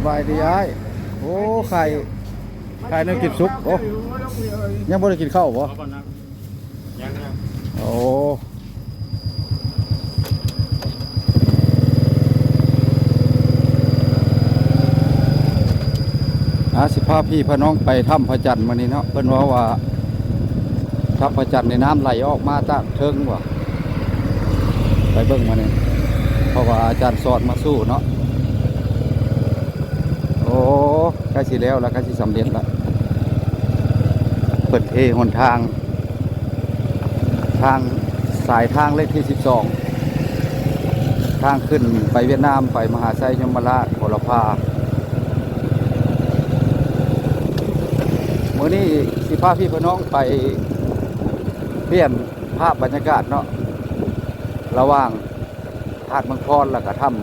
ສະບາຍດີອ້າຍ. ໂອ້ ຂາຍ ຂາຍແນວກິນສຸກ. ໂອ້ ຍັງບໍ່ໄດ້ກິນເຂົ້າບໍ່? ຍັງ ຍັງ ໂອ້ ອາ ຊິພາພີ່ພານ້ອງໄປຖ້ຳພະຈັນມື້ນີ້ເນາະ. ເພິ່ນເວົ້າວ່າ ຖ້ຳພະຈັນນີ້ນ້ຳໄຫຼອອກມາຈາກເທິງວ່າ ໄປເບິ່ງມານີ້ ເພາະວ່າອາຈານສອນມາສູ່ເນາະ. ໂອ້ ໃກ້ຊິແລ້ວລະ ໃກ້ຊິສຳເລັດລະ. ເພິ່ນເທຫົນທາງ ທາງ ສາຍທາງເລກທີສິບສອງ ທາງຂຶ້ນໄປຫວຽດນາມ ໄປມະຫາໄຊຍົມມະລາດ ໂອລະພາ. ມື້ນີ້ຊິພາພີ່ພານ້ອງໄປປ່ຽນພາບບັນຍາກາດເນາະ ລະຫວ່າງ ທາດເມືອງພອນ ແລ້ວກະຖ້ຳ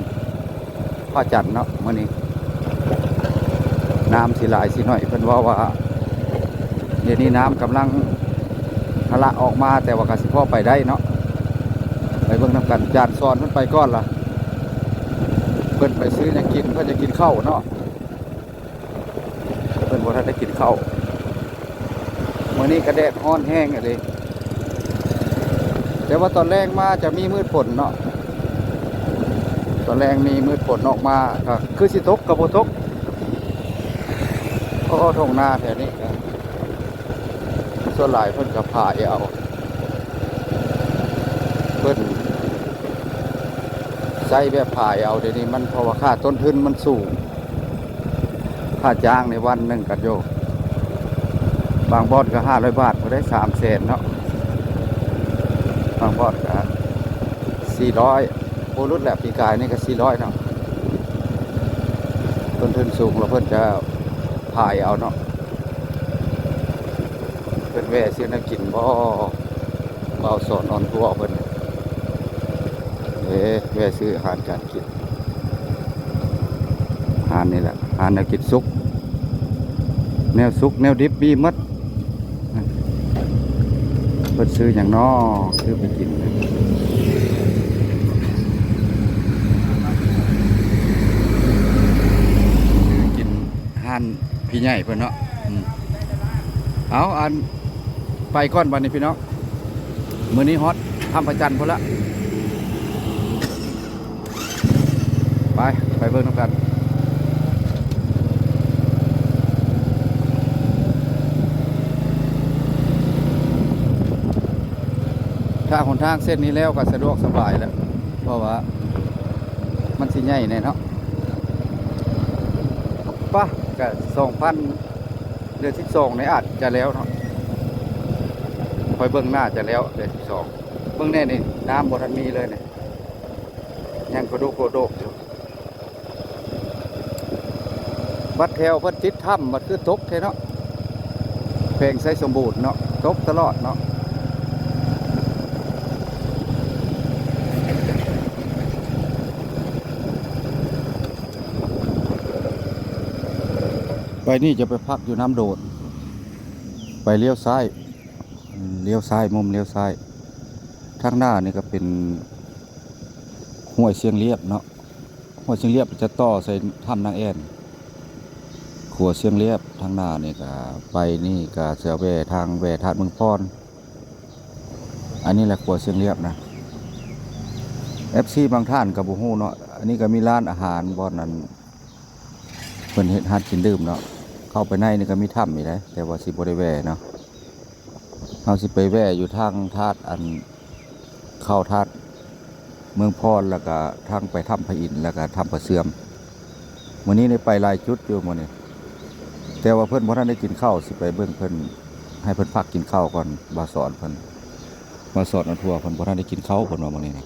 ພະຈັນເນາະ. ມື້ນີ້ນ້ຳຊິຫຼາຍຊິໜ້ອຍ ເພິ່ນເວົ້າວ່າ ດຽວນີ້ນ້ຳກຳລັງທະລັກອອກມາ ແຕ່ວ່າກະຊິພໍໄປໄດ້ເນາະ. ໄປເບິ່ງນຳກັນ ອາຈານສອນເພິ່ນໄປກ່ອນລະ ເພິ່ນໄປຊື້ຫຍັງກິນ ເພິ່ນຈະກິນເຂົ້າເນາະ. ເພິ່ນບໍ່ທັນໄດ້ກິນເຂົ້າ. ມື້ນີ້ກະແດດຮ້ອນແຮງອີ່ຫຼີ ແຕ່ວ່າຕອນແລງມາຈະມີມືດຝົນເນາະ. ຕອນແລງມີມືດຝົນອອກມາ ກະຄືຊິຕົກກະບໍ່ຕົກ. ໂອ້ ທົ່ງນາແຖວນີ້ກະ ສ່ວນຫຼາຍເພິ່ນກະຜາຍເອົາ ເພິ່ນໃຊ້ແບບຜາຍເອົາ. ດຽວນີ້ມັນ ເພາະວ່າຄ່າຕົ້ນທຶນມັນສູງ ຄ່າຈ້າງໃນວັນໜຶ່ງກະໂຍ ບາງບ່ອນກະຫ້າຮ້ອຍບາດ ບໍ່ໄດ້ສາມແສນເນາະ ບາງບ່ອນກະສີ່ຮ້ອຍ ບໍ່ຫຼຸດແຫຼະ. ປີກາຍນີ້ກະສີ່ຮ້ອຍເນາະ. ຕົ້ນທຶນສູງລະເພິ່ນຈະຜາຍເອົາເນາະ. ເພິ່ນແວ່ຊື້ແນວກິນບໍ່? ບ່າວສອນອອນທົວເພິ່ນ ເອີ ແວ່ຊື້ອາຫານການກິນ ຮ້ານນີ້ແຫຼະ ຮ້ານແນວກິນສຸກ ແນວສຸກແນວດິບມີໝົດ. ເພິ່ນຊື້ຫຍັງນໍ? ຊື້ໄປກິນ ກິນຮ້ານພີ່ໃຫຍ່ເພິ່ນເນາະ. ອືມ ເອົາ ອັນ ໄປກ່ອນບັດນີ້ພີ່ນ້ອງ ມື້ນີ້ຮອດຖ້ຳພະຈັນພຸ້ນລະ. ໄປ ໄປເບິ່ງນຳກັນ. ຖ້າຫົນທາງເສັ້ນນີ້ແລ້ວກະສະດວກສະບາຍແລ້ວ ເພາະວ່າມັນຊິໃຫຍ່ແດ່ເນາະ. ປະ ກະສອງພັນ ເດືອນສິບສອງນີ້ອາດຈະແລ້ວເນາະ ຂ້ອຍເບິ່ງໜ້າຈະແລ້ວເດືອນສິບສອງ. ເບິ່ງແດ່ນີ້ ນ້ຳບໍ່ທັນມີເລີຍນີ້ ຍັງກະໂດກກະໂດກຢູ່. ບັດແຖວເພິ່ນຕິດຖ້ຳ ບັດຄືຕົກແທ້ເນາະ ແຂວງໄຊສົມບູນເນາະ ຕົກຕະຫຼອດເນາະ. ໄປນີ້ຈະໄປພັກຢູ່ນ້ຳໂດດ ໄປລ້ຽວຊ້າຍ ລ້ຽວຊ້າຍ ມຸມລ້ຽວຊ້າຍ. ທາງໜ້ານີ້ກະເປັນຫ້ວຍຊຽງລຽບເນາະ ຫ້ວຍຊຽງລຽບຈະຕໍ່ໃສ່ຖ້ຳນາງແອ່ນ ຂົວຊຽງລຽບ. ທາງໜ້ານີ້ກະ ໄປນີ້ກະຈະແວ່ທາງ ແວ່ທາດເມືອງພອນ. ອັນນີ້ແຫຼະຂົວຊຽງລຽບນະ ເອັຟຊີບາງທ່ານກະບໍ່ຮູ້ເນາະ. ອັນນີ້ກະມີຮ້ານອາຫານບ່ອນນັ້ນ ເພິ່ນເຮັດຮ້ານກິນດື່ມເນາະ. ເຂົ້າໄປໃນນີ້ກະມີຖ້ຳອີກເດ້ ແຕ່ວ່າຊິບໍ່ໄດ້ແວ່ເນາະ. ເຮົາຊິໄປແວ່ຢູ່ທາງທາດ ອັນ ເຂົ້າທາດເມືອງພອນ ແລ້ວກະທາງໄປຖ້ຳພະອິນ ແລ້ວກະຖ້ຳພະເຊື່ອມ. ມື້ນີ້ໄດ້ໄປຫຼາຍຈຸດຢູ່ມື້ນີ້ ແຕ່ວ່າເພິ່ນບໍ່ທັນໄດ້ກິນເຂົ້າ ຊິໄປເບິ່ງເພິ່ນ ໃຫ້ເພິ່ນພັກກິນເຂົ້າກ່ອນ. ບ່າວສອນເພິ່ນ ບ່າວສອນອອນທົວເພິ່ນບໍ່ທັນໄດ້ກິນເຂົ້າ ເພິ່ນວ່າມື້ນີ້ນະ.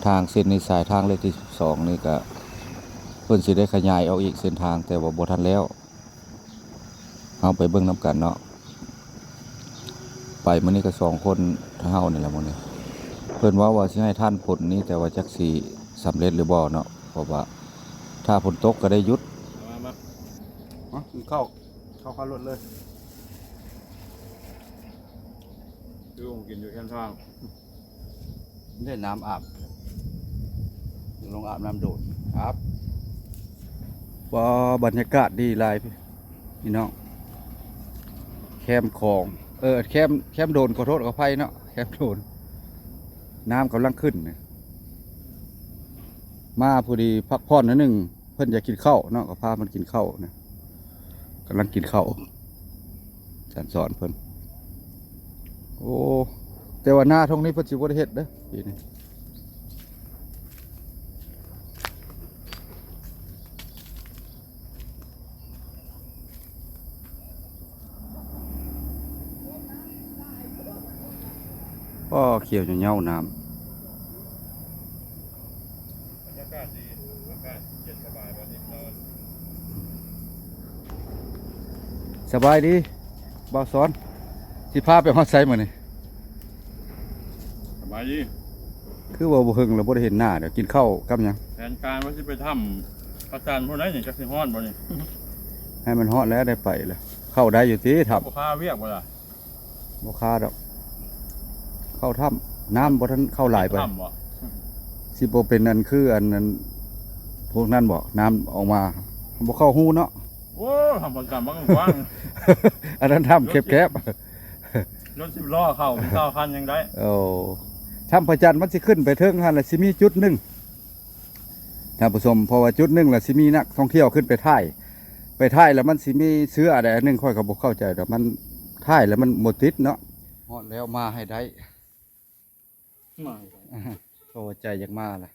ທາງເສັ້ນນີ້ ສາຍທາງເລກທີສິບສອງນີ້ກະ ເພິ່ນຊິໄດ້ຂະຫຍາຍອອກອີກເສັ້ນທາງ ແຕ່ວ່າບໍ່ທັນແລ້ວ. ເຮົາໄປເບິ່ງນຳກັນເນາະ. ໄປມື້ນີ້ກະສອງຄົນເຮົານີ້ແຫຼະມື້ນີ້. ເພິ່ນເວົ້າວ່າຊິໃຫ້ທ່ານຝົນນີ້ ແຕ່ວ່າຈັກຊິສຳເລັດຫຼືບໍ່ເນາະ ເພາະວ່າຖ້າຝົນຕົກກະໄດ້ຢຸດ. ມາ ມາ ມາກິນເຂົ້າ ເຂົ້າຄາລົດເລີຍ. ຄືຂອງກິນຢູ່ແຄມທາງ. ໄດ້ນ້ຳອາບ ລົງອາບນ້ຳໂດດ ອາບ. ວ້າ ບັນຍາກາດດີຫຼາຍພີ່ນ້ອງ ແຄມຂອງ ເອີ ແຄມ ແຄມໂດນ ຂໍໂທດຂໍອະໄພເນາະ ແຄມໂດນ ນ້ຳກຳລັງຂຶ້ນ ມາພໍດີພັກຜ່ອນໜ້ອຍໜຶ່ງ ເພິ່ນຢາກກິນເຂົ້າເນາະ ກໍພາເພິ່ນກິນເຂົ້ານະ ກຳລັງກິນເຂົ້າ ອາຈານສອນເພິ່ນ ໂອ້ ແຕ່ວ່ານາທົ່ງນີ້ເພິ່ນຊິບໍ່ໄດ້ເຮັດເດ້ປີນີ້. ອ້າ ຂຽວເຫຍົ້າໆ ນ້ຳ ບັນຍາກາດດີ ອາກາດເຢັນສະບາຍ ສະບາຍດີບ່າວສອນ ຊິພາໄປຮອດໃສມື້ນີ້? ສະບາຍດີ ຄືວ່າບໍ່ເຖິງແລ້ວ ບໍ່ໄດ້ເຫັນໜ້າ ດຽວກິນເຂົ້າກັບຫຍັງ? ແຜນການວ່າຊິໄປຖ້ຳພະຈັນພຸ້ນໃດນີ້ ຈັກຊິຮອດບໍ່ນີ້? ໃຫ້ມັນຮອດແລ້ວ ໄດ້ໄປແລ້ວ ເຂົ້າໄດ້ຢູ່ຕິຖ້ຳ? ບໍ່ຄາວຽກບໍ່ລະ? ບໍ່ຄາດອກ ເຂົ້າຖ້ຳ ນ້ຳບໍ່ທັນເຂົ້າຫຼາຍປານໃດ ຖ້ຳບໍ່? ຊິບໍ່ເປັນອັນຄືອັນ ອັນພວກນັ້ນບໍ່ ນ້ຳອອກມາ ບໍ່ເຂົ້າຮູເນາະ. ໂອ້ ຖ້ຳພະຈັນມັນກວ້າງ ອັນນັ້ນຖ້ຳແຄບໆ ລົດສິບລໍ້ເຂົ້າເປັນຊາວຄັນຍັງໄດ້. ໂອ້ ຖ້ຳພະຈັນມັນຊິຂຶ້ນໄປເທິງຫັ້ນ ແລ້ວຊິມີຈຸດໜຶ່ງ ທ່ານຜູ້ຊົມ ເພາະວ່າຈຸດໜຶ່ງລະຊິມີນັກທ່ອງທ່ຽວຂຶ້ນໄປຖ່າຍ ໄປຖ່າຍລະມັນຊິມີເສືອໃດອັນໜຶ່ງ ຂ້ອຍກໍບໍ່ເຂົ້າໃຈດອກ ມັນຖ່າຍລະມັນບໍ່ຕິດເນາະ. ຮອດແລ້ວ ມາໃຫ້ໄດ້ ມາໃຫ້ໄດ້ ເພາະວ່າໃຈຢາກມາລະ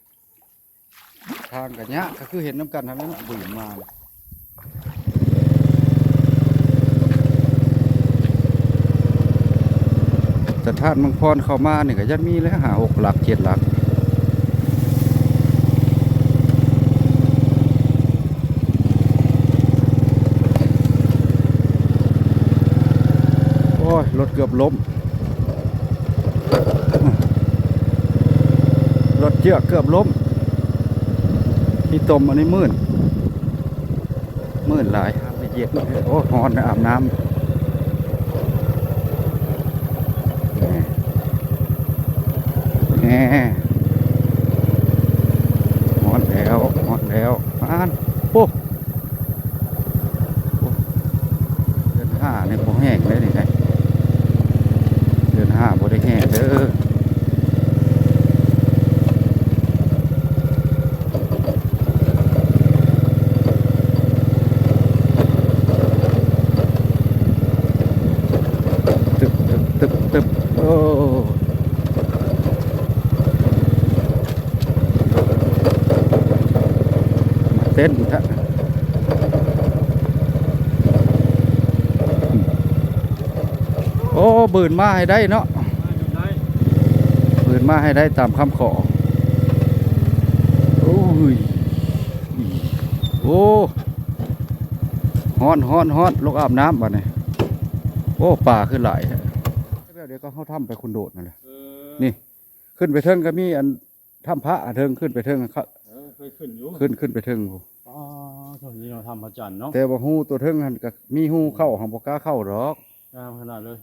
ທາງກະຍາກ ກໍຄືເຫັນນຳກັນຫັ້ນແຫຼະເນາະ ບືນມາ ສະຖານເມືອງພອນເຂົ້າມານີ້ກໍຍັງມີແຫຼະ ຫ້າຫົກຫຼັກເຈັດຫຼັກ. ໂອ້ຍ ລົດເກືອບລົ້ມ ລົດເຈື່ອເກືອບລົ້ມ ຂີ້ຕົມອັນນີ້ມື່ນ ມື່ນຫຼາຍ ເຢັນ ໂອ້ ຮ້ອນ ອາບນ້ຳ ແນ່ ແນ່ ຮອດແລ້ວ ຮອດແລ້ວ ປາດ ໂອ້ ເດືອນຫ້ານີ້ບໍ່ແຫ້ງເດ້ນີ້ ເດືອນຫ້າບໍ່ໄດ້ແຫ້ງເດີ. ຕຶk, tyk, tyk, tyk. ໂອ້ ເຕັ້ນແທ້ ໂອ້ ບືນມາໃຫ້ໄດ້ເນາະ ບືນມາໃຫ້ໄດ້ຕາມຄຳຂໍ. ໂອ້ຍ ໂອ້ ຮ້ອນ ຮ້ອນ ຮ້ອນ ລົງອາບນ້ຳບາດນີ້. ໂອ້ ປາຄືຫຼາຍແທ້ ແບບດຽວກັບເຮົາຖ້ຳໄປຄຸນໂດດນັ້ນແຫຼະ. ເອີ ນີ້ ຂຶ້ນໄປເທິງກໍມີອັນ ຖ້ຳພະ ເທິງ ຂຶ້ນໄປເທິງ ເອີ ເຄີຍຂຶ້ນຢູ່ ຂຶ້ນ ຂຶ້ນໄປເທິງພຸ້ນ. ອໍ ຕົວນີ້ເນາະ ຖ້ຳພະຈັນເນາະ ແຕ່ວ່າຮູຕົວເທິງຫັ້ນກໍມີຮູເຂົ້າ ເຮົາບໍ່ກ້າເຂົ້າດອກ ງາມຂະໜາດເລີຍ.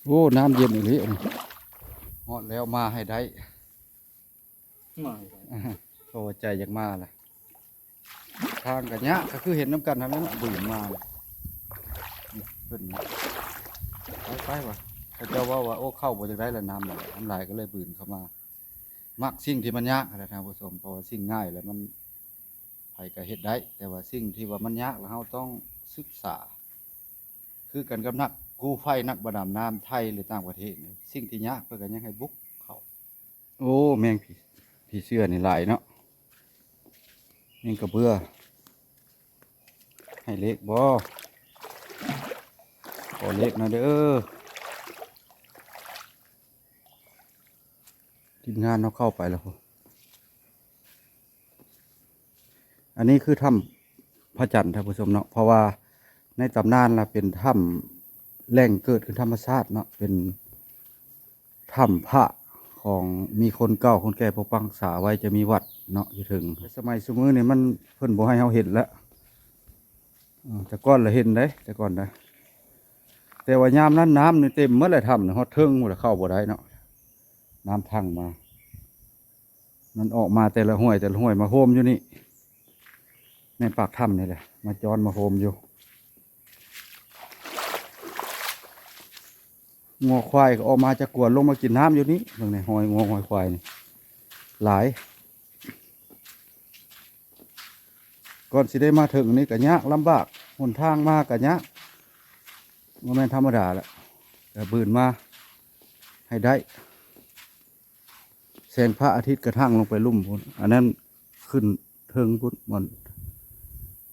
ໂອ້ ນ້ຳເຢັນອີ່ຫຼີ ຮອດແລ້ວ ມາໃຫ້ໄດ້ ມາໃຫ້ໄດ້ ໂອ້ ໃຈຢາກມາລະ ທາງກໍຍາກ ກໍຄືເຫັນນຳກັນຫັ້ນແຫຼະເນາະ ບືນມາ ເພິ່ນ ໄປ ໄປວ່າ ເຂົາເຈົ້າເວົ້າວ່າ ໂອ້ ເຂົ້າບໍ່ຈັກໄດ້ລະ ນ້ຳຫຼາຍ ນ້ຳຫຼາຍກໍເລີຍບືນເຂົ້າມາ. ມັກສິ່ງທີ່ມັນຍາກຫັ້ນແຫຼະທ່ານຜູ້ຊົມ ເພາະວ່າສິ່ງງ່າຍແລ້ວມັນ ໃຜກໍເຮັດໄດ້ ແຕ່ວ່າສິ່ງທີ່ວ່າມັນຍາກແລ້ວເຮົາຕ້ອງສຶກສາ ຄືກັນກັບນັກກູ້ໄຟ ນັກປະດຳນ້ຳໄທ ຫຼືຕ່າງປະເທດ ສິ່ງທີ່ຍາກເພິ່ນກໍຍັງໃຫ້ບຸກເຂົ້າ. ໂອ້ ແມງຜີ ຜີເສືອນີ້ຫຼາຍເນາະ ແມງກະເບືອ ໃຫ້ເລກບໍ່? ຂໍເລກໜ້ອຍເດີ ທີມງານເຮົາເຂົ້າໄປແລ້ວ. ອັນນີ້ຄືຖ້ຳພະຈັນ ທ່ານຜູ້ຊົມເນາະ ເພາະວ່າໃນຕຳນານລະເປັນຖ້ຳແຫຼ່ງເກີດຂຶ້ນທຳມະຊາດເນາະ ເປັນຖ້ຳພະຂອງ ມີຄົນເກົ່າຄົນແກ່ປົກປັກຮັກສາໄວ້ ຈະມີວັດເນາະຢູ່ເທິງ. ສະໄໝຊຸມື້ນີ້ມັນ ເພິ່ນບໍ່ໃຫ້ເຮົາເຫັນແລ້ວ ເອີ ແຕ່ກ່ອນລະເຫັນເດ້ ແຕ່ກ່ອນນະ ແຕ່ວ່າຍາມນັ້ນນ້ຳນີ້ເຕັມໝົດແຫຼະ ຖ້ຳນີ້ຮອດເທິງພຸ້ນແຫຼະ ເຂົ້າບໍ່ໄດ້ເນາະ ນ້ຳທັງມາ. ມັນອອກມາແຕ່ລະຫ້ວຍ ແຕ່ລະຫ້ວຍມາໂຮມຢູ່ນີ້ ໃນປາກຖ້ຳນີ້ແຫຼະ ມາຈອນມາໂຮມຢູ່. ງົວຄວາຍກໍອອກມາຈາກກວນ ລົງມາກິນນ້ຳຢູ່ນີ້. ເບິ່ງໃນຮອຍງົວຮອຍຄວາຍນີ້ຫຼາຍ. ກ່ອນຊິໄດ້ມາເຖິງນີ້ກໍຍາກລຳບາກ, ຫົນທາງມາກໍຍາກ, ບໍ່ແມ່ນທຳມະດາແຫຼະ. ກໍບືນມາໃຫ້ໄດ້. ແສງພະອາທິດກະທັ່ງລົງໄປລຸ່ມພຸ້ນ, ອັນນັ້ນຂຶ້ນເທິງພຸ້ນ ບ່ອນ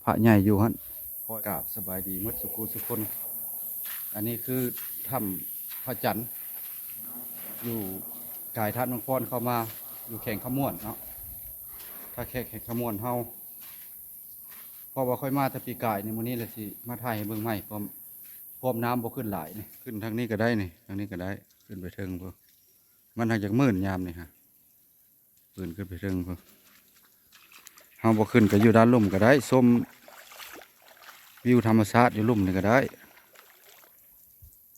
ພະໃຫຍ່ຢູ່ຫັ້ນ. ກາບສະບາຍດີໝົດສຸຜູ້ສຸຄົນ. ອັນນີ້ຄືຖ້ຳພະຈັນ ຢູ່ກາຍທາດເມືອງພອນເຂົ້າມາ ຢູ່ແຂວງຄຳມ່ວນເນາະ, ຖ້າແຂວງຄຳມ່ວນເຮົາ. ເພາະວ່າຂ້ອຍມາແຕ່ປີກາຍນີ້, ມື້ນີ້ລະຊິມາຖ່າຍໃຫ້ເບິ່ງໃໝ່ ພວມ ພວມນ້ຳບໍ່ຂຶ້ນຫຼາຍນີ້. ຂຶ້ນທາງນີ້ກໍໄດ້ນີ້, ທາງນີ້ກໍໄດ້, ຂຶ້ນໄປເທິງພຸ້ນ. ມັນຫາກຢາກມືນຍາມນີ້ຮະ. ປີນຂຶ້ນໄປເທິງພຸ້ນ. ເຮົາບໍ່ຂຶ້ນກໍຢູ່ດ້ານລຸ່ມກໍໄດ້, ຊົມວິວທຳມະຊາດຢູ່ລຸ່ມນີ້ກໍໄດ້.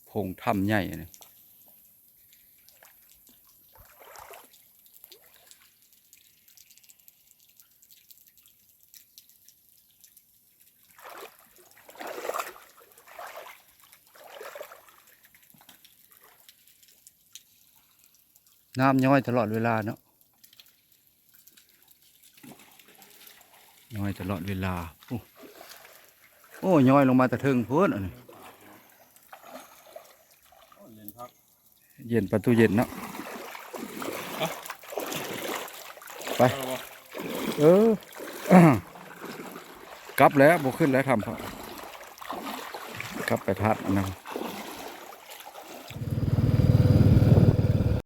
ໂພງຖ້ຳໃຫຍ່ນີ້. ນ້ຳຍ້ອຍຕະຫຼອດເວລາເນາະ, ຍ້ອຍຕະຫຼອດເວລາ. ໂອ້ ໂອ້ ຍ້ອຍລົງມາແຕ່ເທິງພຸ້ນອັນນີ້. ເຢັນປານຕູ້ເຢັນເນາະ. ໄປ ເອີ ກັບແລ້ວ, ບໍ່ຂຶ້ນແລ້ວ ທຳ ກັບໄປທາດນຳ.